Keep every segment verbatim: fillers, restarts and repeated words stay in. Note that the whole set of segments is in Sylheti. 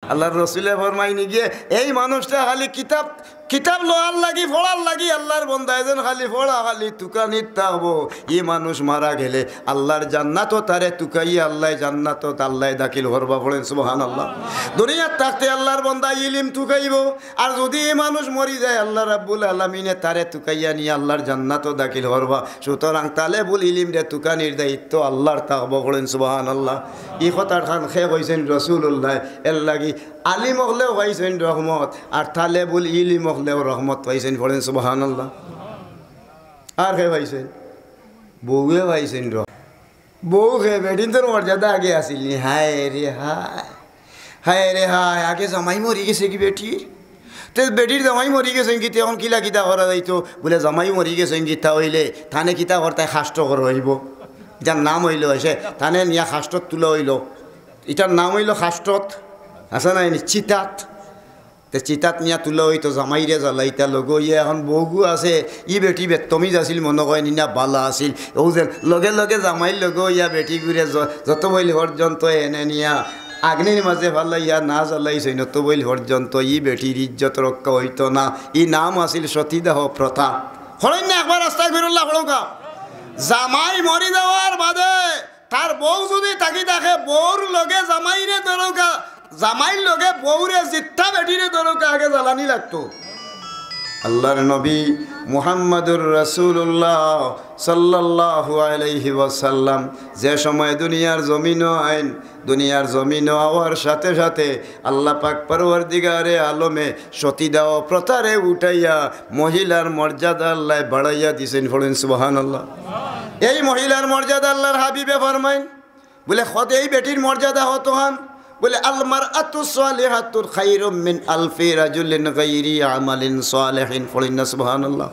আল্লাহর রসুলে ফরমাইন গিয়ে, এই মানুষটা খালি কিতাব, কিতাব লওয়ার লাগি, পড়ার লাগি আল্লাহর বন্দা এজন খালি পড়া, খালি তুকানিত থাকবো। ই মানুষ মারা গেলে আল্লাহর জান্নাতও তারে তুকাইয়া আল্লাহ জান্নাতও আল্লাহ দাখিল করবা। পড়েন সুবহানাল্লাহ। দুনিয়াত থাকতে আল্লাহর বন্দা ইলিম তুকাইবো, আর যদি ই মানুষ মরি যায়, আল্লাহ রাব্বুল আলামিনে তারে তুকাইয়া নিয়া আল্লাহর জান্নাতও দাখিল করবা। সুতরাং তালেবুল ইলিমরে তুকানির দায়িত্ব আল্লাহর থাকবো। পড়েন সুবহানাল্লাহ। ই কথার খান খে কইছেন রসুলুল্লাহ। এর লাগি আলিম অকলেও পাইছেন রহমত, আর তালেবুল ইলিম অকলেও রহমত পাইছেন। পড়েন সুবহানাল্লাহ। আর খে পাইছেন? বউয়ে পাইছেন রহমত। বউ খে বেটিন্তর মর্যাদা আগে আছিল নি? হায় রে হায়, হায় রে হায়, আগে জামাই মরি গেছে গি বেটির। তে বেটির জামাই মরি গেছে গি, তে এখন কিলা কিতা করা যাইতো? বুলে জামাই মরি গেছে গি, তা অইলে তানে কিতা করতায়? কাষ্ঠ করা অইবো। ইটার নাম অইলো, এসে তানে নিয়া কাষ্ঠত তুলা অইলো। ইটার নাম অইলো কাষ্ঠত, আছে না নি? চিতাত। তে চিতাত নিয়া তুলা অইতো, জামাইরে জ্বালাইতা, লগে অইয়া এখন বউগু আছে, ই বেটি বেত্তমিজ আছিল মনো কয় নি না, বালা আছিল। অউ যে লগে লগে জামাইর লগে অইয়া বেটিগুরে য-, যত বইল পর্যন্ত এনে নিয়া আগ্নির মাঝে ফালাইয়া না জ্বালাইছইন, অত বইল পর্যন্ত ই বেটির ইজ্জত রক্ষা অইতো না। ই নাম আছিল সতীদাহ প্রথা। পড়ইন না একবার আস্তাগফিরুল্লাহ পড়উক্কা। জামাই মরি যাওয়ার বাদে তার বউ যদি থাকি থাকে, বউর লগে জামাইরে ধরউক্কা, জামাইর লগে বউরে, জিত্তা বেটিরে ধরউক্কা, আগে জ্বালানি লাগতো। আল্লাহর নবী মুহাম্মাদুর রাসূলুল্লাহ সাল্লাল্লাহু আলাইহি ওয়াসাল্লাম যে সময় দুনিয়ার জমিনো আইন, দুনিয়ার জমিনো আওয়ার সাথে সাথে আল্লাহ পাক পরওয়ারদিগারে আলমে সতীদাহ প্রথারে উঠাইয়া মহিলার মর্যাদা আল্লাহ বাড়াইয়া দিছেন। পড়েন সুবহানাল্লাহ। এই মহিলার মর্যাদা আল্লাহর হাবিবে ফরমাইন, বুলে, খোদ এই বেটির মর্যাদা কতখান? বুলে, আল মারআতু সালিহাতু খায়রুম মিন আলফি রাজুলিন গায়রি আমালিন সালিহিন। পড়ইন না সুবহানাল্লাহ।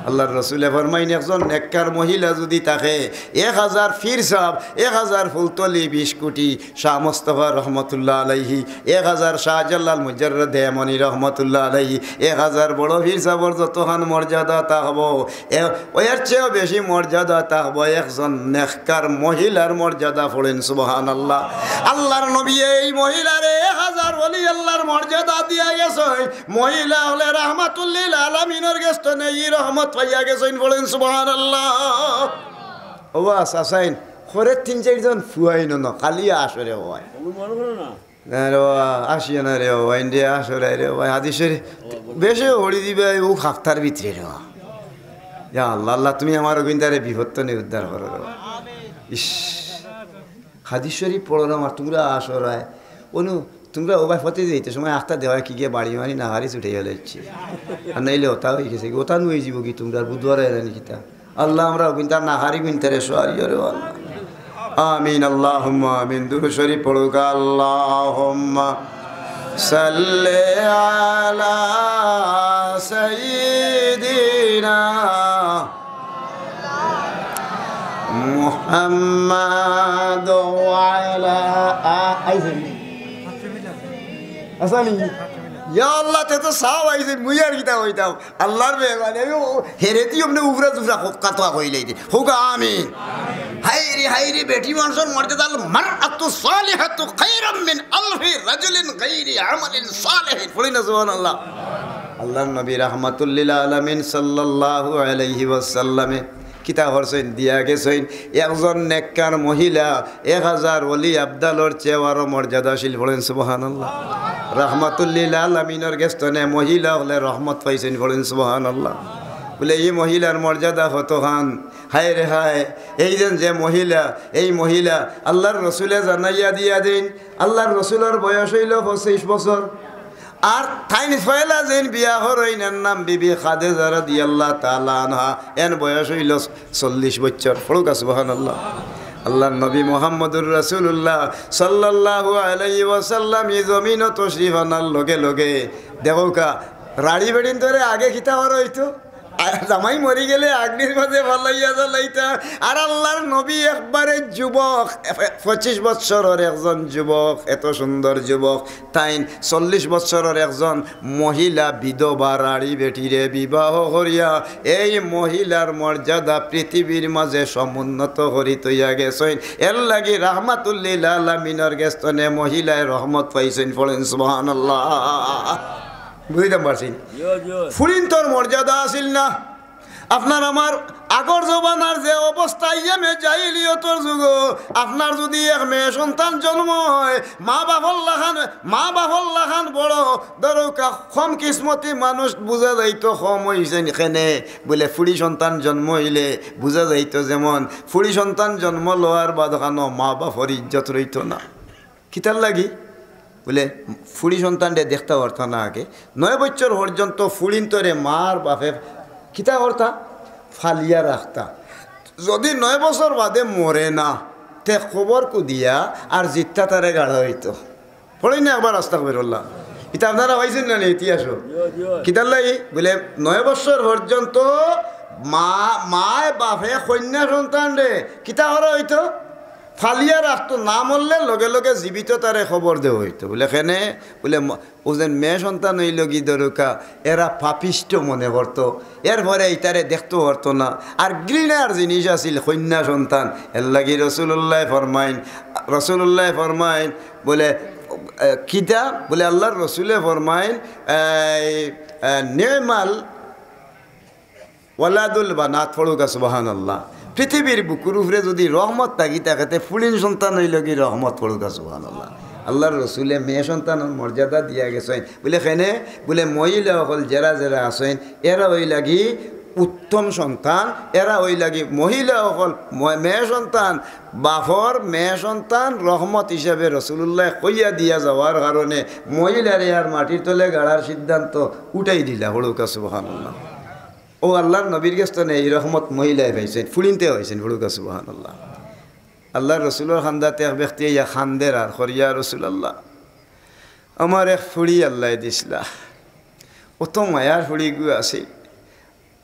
আল্লাহর রসুলে ফরমাইন, একজন নেককার মহিলা যদি থাকে, এক হাজার পীর সাব, এক হাজার ফুলতলি বিশ কোটি শাহ মোস্তফা রহমতুল্লাহ আলাইহি, এক হাজার শাহজালাল মুজাররদে ইয়ামনি রহমতুল্লাহ আলাইহি, এক হাজার বড় পীর সাবর যতখান মর্যাদা থাকবো, এ-, এর চেয়েও বেশি মর্যাদা থাকবো একজন নেককার মহিলার মর্যাদা। পড়েন সুবহানাল্লাহ। আল্লাহর নবী এই মহিলারে এক হাজার ওলি আল্লাহর মর্যাদা দিয়া গেছইন। মহিলা অকলে রাহমাতুল্লিল আলামিনর গেছ থনে ই রহমত পাইয়া গেছইন। পড়েন সুবহানাল্লাহ। ও বা চাচাইন, খরে তিন চাইরজন ফুয়াইন ন, খালি আসরে অয়। না রে বাবা, আসিও না রে বাবা, ইন্ডিয়া আসরে রে বাবা, হাদিস শরীফ বেশি হরি দিবে, ও খাক্তার ভিতরে রে বাবা। ইয়া আল্লাহ, আল্লাহ, তুমি আমার অগুইনতারে বিপদ থনে উদ্ধার করো রে বাবা। ইস, হাদিস শরীফ পড়ো না আমার, তুমরা আসরায়। অনু, তুমরা ওবায় ফতে যাইতে সময় আখতা দেওয়া কি গিয়ে বাড়ি মারি না হারিস উঠে গেলে ইচ্ছে। আর নাইলে ওটা হয়ে গেছে, ওটা নুয়ে যাবো কি তুমরা বুধবার এলানি কিতা? আল্লাহ, আমরা অগুইনতার না হারি গুইনতারে সওয়ারি রে আল্লাহ। আমিন, আল্লাহুম্মা আমিন। দুরূদ শরীফ পড়ুক। আল্লাহুম্মা সাল্লি আলা সাইয়্যিদিনা মুহাম্মাদ ওয়া আলা আ-, আইছেন? আসানি? ইয়া আল্লাহ, তে তো সাব আইছেন, মুই আর কিতা কইতাম? আল্লাহর মেহেরবানি, আমি ও-, হেরে দি অমনে উফরা জুফরা হক্কা তো কইলাই দে। হক্কা আমিন। হায় রে, হায় রে, বেটি মানষর মর্যাদা, আল মারআতু সালিহাতু খায়রুম মিন আলফি রাজুলিন গায়রি আমালিন সালিহিন। পড়ি না সুবহানাল্লাহ। আল্লাহর নবী রাহমাতুল্লিল আলামিন সাল্লাল্লাহু আলাইহি ওয়াসাল্লামে কিতা করছইন, দিয়া গেছইন। একজন নেককার মহিলা এক হাজার ওলি আবদালর চেয়েও আরো মর্যাদাশীল। পড়েন সুবহানাল্লাহ। রাহমাতুল্লিল আলামিনর গেছ থনে মহিলা অকলে রহমত পাইছইন। পড়েন সুবহানাল্লাহ। বুলে, ই মহিলার মর্যাদা কতখান? হায় রে হায়, এই যেন যে মহিলা, এই মহিলা আল্লাহর রসুলে জানাইয়া দিয়া দেইন, আল্লাহর রসুলর বয়স অইলো পঁচিশ বছর। আর তাইন পয়লা যেইন বিয়া করইন, এর নাম বিবি খাদিজা রাদিয়াল্লাহু তাআলা আনহা, এন বয়স অইলো চল্লিশ বছর। পড়ুক্কা সুবহানাল্লাহ। আল্লাহর নবী মুহাম্মদুর রাসূলুল্লাহ সাল্লাল্লাহু আলাইহি ওয়াসাল্লাম ই জমিনো তশরিফ আনার লগে লগে দেখউক্কা, রাড়ি বেটিন্তরে আগে কিতা করা অইতো? আর জামাই মরি গেলে আগ্নির মাঝে ফালাইয়া জ্বালাইতা। আর আল্লাহর নবী একবারে যুবক, পঁচিশ বৎসরর একজন যুবক, এত সুন্দর যুবক, তাইন চল্লিশ বৎসরর একজন মহিলা বিধবা রাড়ি বেটিরে বিবাহ করিয়া এই মহিলার মর্যাদা পৃথিবীর মাঝে সমুন্নত করি তইয়া গেছইন। এর লাগি রাহমাতুল্লিল আলামিনর গেছ থনে মহিলায় রহমত পাইছইন। পড়েন সুবহানাল্লাহ। বুঝতাম পারছি? ফুড়িন্তর মর্যাদা আছিল না? আপনার আমার আগর জমানার যে অবস্থা, ইয়ামে জাহিলিয়তর যুগো, আপনার যদি এক মেয়ে সন্তান জন্ম হয়, মা বাপর লাখান, মা বাপর লাখান বড়, ধরো কা-, কম কিসমতি মানুষ বুঝা যাইতো কম অইছে কেনে। বুলে ফুড়ি সন্তান জন্ম অইলে বুঝা যাইতো, যেমন ফুড়ি সন্তান জন্ম লওয়ার বাদ খানো মা বাপর ইজ্জত রইতো না। কিতার লাগি? বুলে ফুড়ি সন্তানরে দেখতা পারতা না আগে। নয় বছর পর্যন্ত ফুড়িন্তরে মার বাপে কিতা করতা? ফালিয়া রাখতা। যদি নয় বছর বাদে মরে না, তে কবর কুদিয়া আর জিত্তা তারে গাড়া অইতো। পড়ই না একবার আস্তাগফিরুল্লাহ। ইতা আপনারা পাইছইন না নি ইতিহাসো? কিতার লাগি? বুলে নয় বছর পর্যন্ত মা, মায় বাপে কন্যা সন্তানরে কিতা করা অইতো? ফালিয়া রাখতো, না মরলে লগে লগে জীবিত তারে কবর দেওয়া অইতো। বুলে কেনে? বুলে ম-, ও যেন মেয়ে সন্তান অইলো গি ধরো কা, এরা পাপিষ্ট মনে করতো। এরপরে ইতারে দেখতো পারতো না। আর ঘৃণার জিনিস আছিল কন্যা সন্তান। এর লাগি রসুলুল্লায় ফরমাইন, রসুলুল্লায় ফরমাইন, বুলে, এ, কিতা? বুলে আল্লাহর রসুলে ফরমাইন, এই, এ, নিমাল ওয়ালাদুল বানাত, পড়ুকা সুবহানাল্লাহ। পৃথিবীর বুকুর উপরে যদি রহমত থাকি থাকে, তে ফুড়িন সন্তান অইলো গি রহমত, পড়ুকা সুবহানাল্লাহ। আল্লাহর রসুলে মেয়ে সন্তানর মর্যাদা দিয়া গেছইন। বুলে কেনে? বুলে মহিলা অকল যেরা যেরা আছইন, এরা অইলা গি উত্তম সন্তান, এরা অইলা গি মহিলা অকল ম-, মেয়ে সন্তান, বাপর মেয়ে সন্তান রহমত হিসাবে রসুলুল্লায় কইয়া দিয়া যাওয়ার কারণে মহিলারে আর মাটির তলে গাড়ার সিদ্ধান্ত উঠাই দিলা, পড়ুকা সুবহানাল্লাহ। ও আল্লাহর নবীর গেছ থনে এই রহমত মহিলায় পাইছইন, ফুড়িন্তে পাইছইন, পড়ুকা সুবহানাল্লাহ। আল্লাহর রসুলর কান্দাত এক ব্যক্তি আইয়া কান্দের আর কর, ইয়া রাসুলাল্লাহ, আমার এক ফুড়ি আল্লায় দিছলা, অত মায়ার ফুড়িগু আছিল,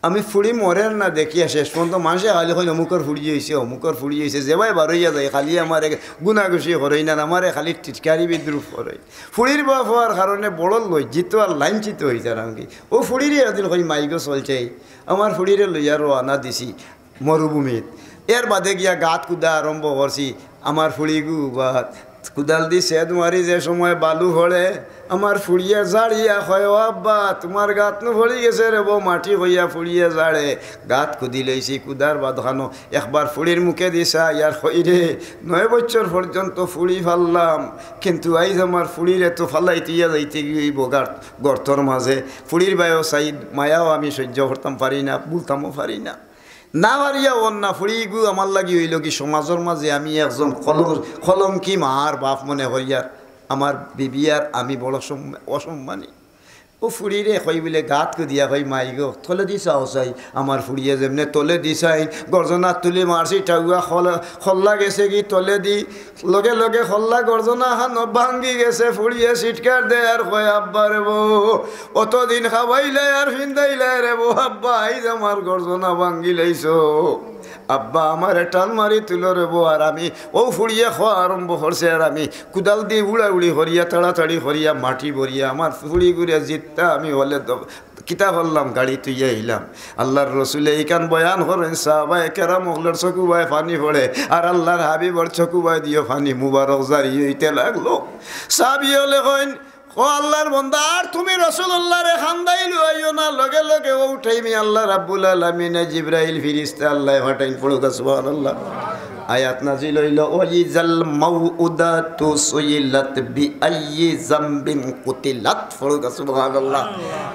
আমি ফুড়ি মরের না দেখিয়া শেষ পর্যন্ত মানষে খালি কইন, "অমুকর ফুড়ি অইছে, অমুকর ফুড়ি অইছে।" যেবায় বারইয়া যাই, খালি আমারে গুনাগুষি করইন, আমারে খালি টিটকারি বিদ্রুপ করইন। ফুড়ির বাপ অওয়ার কারণে বড় লজ্জিত আর লাঞ্ছিত অইতাম আমি। অউ ফুড়িরে একদিন কই, "মাইগো চলছে, আমার ফুড়িরে লইয়া রওয়ানা দিছি মরুভূমিত।" এর বাদে গিয়া গাত কুদা আরম্ভ করছি। আমার ফুড়িগু বাত কুদাল দি সেদ মারি যে সময় বালু পড়ে, আমার ফুড়িয়ে জাড়িয়া কয়, "ও আব্বা, তুমার গাত নু পড়ি গেছে রেবো মাটি," কইয়া ফুড়িয়ে জাড়ে। গাত কুদি লইছি, কুদার বাদ খানো একবার ফুড়ির মুখে দি চাই আর কই, "রে, নয় বছর পর্যন্ত ফুড়ি ফাললাম, কিন্তু আইজ আমার ফুড়িরে তো ফালাই তুইয়া যাইতে গিয়া অইবো গাত, গর্তর মাঝে।" ফুড়ির বায়ও চাই, মায়াও আমি সহ্য করতাম পারি না, ভুলতামও পারি না। না পারিয়া অর না, ফুড়িগু আমার লাগি অইলো গি সমাজর মাঝে আমি একজন কল-, কলঙ্কি মার বাপ মনে করিয়ার, আমার বিবি আর আমি বড় সম-, অসম্মানী। অউ ফুড়িরে কই বুলে গাত কুদিয়া কই, "মাইগো, তলেদি চাও চাই।" আমার ফুড়িয়ে যেমনে তলেদি চাইন, গর্জনা তুলি মারছি, টাউয়া খল-, খল্লা গেছে গি তলেদি, লগে লগে খল্লা গর্জনা খানো ভাঙ্গি গেছে, ফুড়িয়ে চিৎকার দেয় আর কয়, "আব্বা রেবো, অতদিন খাওয়াইলায় আর ফিন্দাইলায় রেবো, আব্বা, আইজ আমার গর্জনা ভাঙ্গিলাইছো। আব্বা, আমারে টান মারি তুলো রেবো।" আর আমি, অউ ফুড়িয়ে কওয়া আরম্ভ করছে, আর আমি কুদাল দি উড়াউড়ি করিয়া, তাড়াতাড়ি করিয়া, মাটি ভরিয়া, আমার ফুড়িগুরে জিত্তা আমি অইলে দ-, কিতা করলাম, গাড়ি তুইয়া আইলাম। আল্লাহর রসুলে ইখান বয়ান করইন, সাহাবায়ে কেরাম অকলর চকু বায় পানি পড়ে, আর আল্লাহর হাবিবর চকু বায় দিও পানি মুবারক জারি অইতে লাগলো। সাহাবি অকলে কইন, "ও আল্লাহর বন্দা, আর তুমি রাসুলুল্লাহরে কান্দাইলো আইও না।" লগে লগে অউ টাইমে আল্লাহ রাব্বুল আলামিনে জিব্রাইল ফিরিস্তা আল্লায় পাঠাইন, পড়ুকা সুবহানাল্লাহ। আয়াত নাজিল অইলো, "ওয়াইজাল মাউউদাতু সুইলাত বিআইয়ি যামবিন কুতিলাত।" পড়ুকা সুবহানাল্লাহ।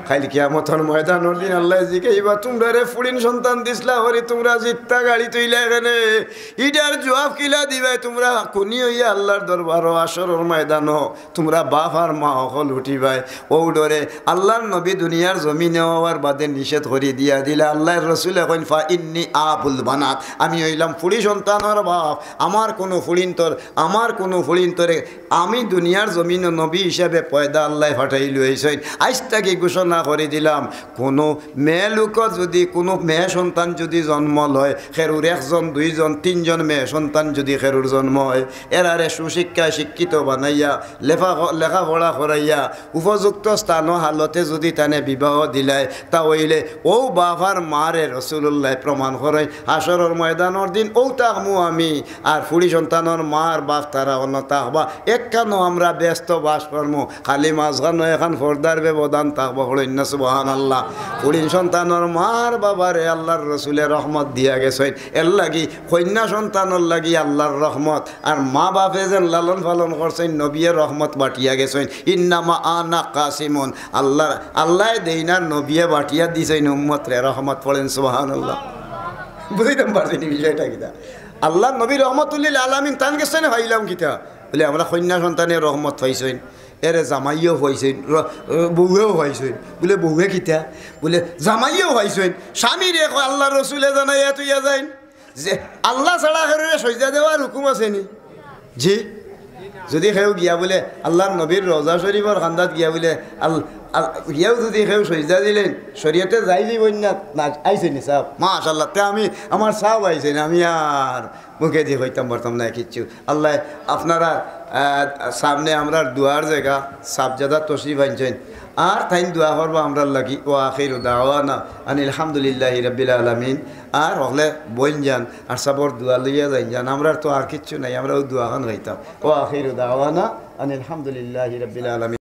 কাইল কিয়ামতর ময়দানর দিন আল্লায় জিকাইবা, "তুমরারে ফুড়িন সন্তান দিছলা করি, তুমরা জিত্তা গাড়ি তুইলায় কেনে? ইটার জুয়াব কিলা দিবায়? তুমরা খুনি অইয়া আল্লাহর দরবারো হাশরর ময়দানো তুমরা বাপ আর মা অকল উঠিবায়।" অউ ডরে আল্লাহর নবী দুনিয়ার জমিনে অওয়ার বাদে নিষেধ করি দিয়া দিলা। আল্লাহর রসুলে কইন, "ফাইন্নি আবুল বানাত, আমি অইলাম ফুড়ি সন্তানর বাপ, আমার কুনু ফুড়িন্তর, আমার কুনু ফুড়িন্তরে আমি দুনিয়ার জমিনো নবী হিসাবে পয়দা আল্লায় পাঠাইলইছইন। আইজ থাকি ঘোষণা করি দিলাম, কুনু মেয়ে লোক যুদি, কুনু মেয়ে সন্তান যুদি জন্ম লয়, কেউর একজন, দুইজন, তিনজন মেয়ে সন্তান যুদি কেউর জন্ম অয়, এরারে সুশিক্ষায় শিক্ষিত বানাইয়া, লেফা-, লেখাপড়া করাইয়া, উপযুক্ত স্থান ও হালতে যুদি তানে বিবাহ দিলায়, তা অইলে অউ বাপ আর মারে রসুলুল্লায় প্রমাণ করইন, হাশরর ময়দানর দিন অউ থাকমু আমি, আর ফুড়ি সন্তানর মা আর বাপ তারা অনো থাকবা, একখানো আমরা বেহেস্তো বাস করমু, খালি মাঝখানো একখান পর্দার ব্যবধান থাকবা, পড়ইন না সুবহানাল্লাহ। ফুড়ি সন্তানর মা আর বাবারে আল্লার রসুলে রহমত দিয়া গেছইন, এরলাগি কইন্যা সন্তানর লাগি আল্লার রহমত, আর মা বাপে যেন লালন পালন করছইন, নবিয়ে রহমত বাটিয়া গেছইন। ইন্নামা আনা কাসিমুন, আল্লার, আল্লায় দেইন আর নবিয়ে বাটিয়া দিছইন উম্মতরে রহমত। পড়ইন সুবহানাল্লাহ। বুঝাইতাম পারছি নি বিষয়টা কিতা? আল্লার নবী রহমতুল্লিল আলামিন, তান গেছ থাকি পাইলাম কিতা? বুলে, আমরা কইন্যা সন্তানে রহমত পাইছইন, এরে জামাইয়েও পাইছইন, র-, বউয়েও পাইছইন। বুলে, বউয়ে কিতা? বুলে, জামাইয়েও পাইছইন। স্বামীরে কয়, আল্লার রসুলে জানাইয়া থইয়া যাইন যে আল্লা ছাড়া কেউরে সইজদা দেওয়ার হুকুম আছে নি? জি। যুদি কেউ গিয়া বুলে আল্লার নবীর রওজা শরীফর কান্দাত গিয়া বুলে আল-, আল-, গিয়াও যুদি কেউ সইজদা দিলে, শরীয়তে জায়েজ অইবো না? না, আইছে নি সাব? মাশাআল্লাহ, তে আমি, আমার সাব আইছে নি, আমি আর মুখেদি কইতাম পারতাম না কিচ্ছু। আল্লায় আপনারার, আহ, সামনে আমরার দোয়ার জাগা সাবজাদা তশরিফ আনছইন, আর তাইন দোয়া করবা আমরার লাগি। ওয়া আখিরু দাওয়ানা আনিল হামদুলিল্লাহি রাব্বিল আলামিন। আর হকলে বইন যান, আর সাবর দোয়া লইয়া যাইন যান। আমরার তো আর কিচ্ছু নাই, আমরা অউ দোয়াখান গাইতাম। ওয়া আখিরু দাওয়ানা আনিল হামদুলিল্লাহি রাব্বিল আলামিন।